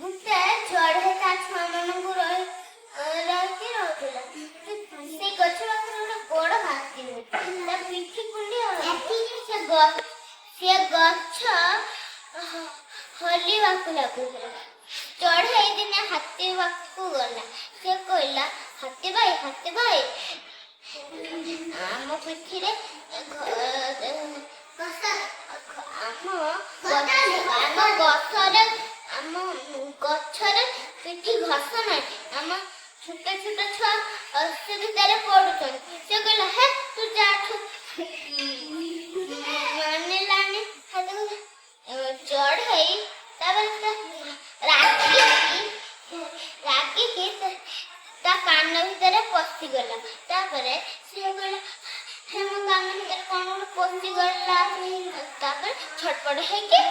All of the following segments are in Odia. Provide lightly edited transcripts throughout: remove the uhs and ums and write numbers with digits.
ଗୋଟେ ଚଢ଼େଇ ତା ଛୁଆମାନଙ୍କୁ ରହି ରହିକି ରହୁଥିଲା। ସେଇ ଗଛ ପାଖରେ ଗୋଟେ ବଡ ହାତୀ ରହୁଥିଲା। ତା ପିଠି କୁଣ୍ଡେଇ ହଉଥିଲା। ସେ ଗଛ ହଲିବାକୁ ଲାଗୁଥିଲା। ଚଢ଼େଇ ଦିନେ ହାତୀ ପାଖକୁ ଗଲା। ସେ କହିଲା, "ହାତୀ ଭାଇ, ହାତୀ ଭାଇ, ଆମ ପିଠିରେ ଆମ ଗଛରେ ପିଠି ଘସ ନାହିଁ। ଆମ ଛୋଟ ଛୋଟ ଛୁଆ ଅସୁବିଧାରେ ପଡୁଛନ୍ତି।" ସେ କହିଲା, "ହେ, ତୁ ଯା ଏଠୁ।" ମାନିଲାନି ହାତୀ। ଚଢ଼େଇ ତାପରେ ରାଗିକି ତା କାନ ଭିତରେ ପଶିଗଲା। ତାପରେ ସିଏ କହିଲା, "ହେ, ମୋ କାନ ଭିତରେ କଣ ଗୋଟେ ପଶିଗଲା।" ତାପରେ ଛଟପଟ ହେଇକି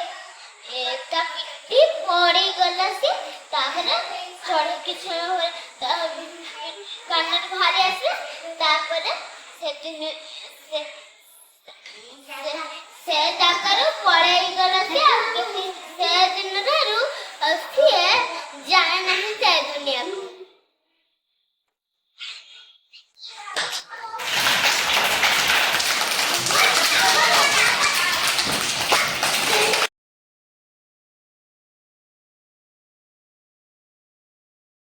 ତା ପିଠି ପଡିଗଲା ସିଏ। ତାପରେ ଚଢ଼େଇ କିଛି ସମୟ ପରେ ତା କାନରେ ବାହାରି ଆସିଲା। ତାପରେ ସେଦିନ ସେ ଜାଗାରୁ ପଳେଇଗଲା ସିଏ। ଆଉ କିଛି ସେ ଦିନଠାରୁ ସିଏ ଯାଏ ନାହିଁ ସେ ଦୁନିଆକୁ।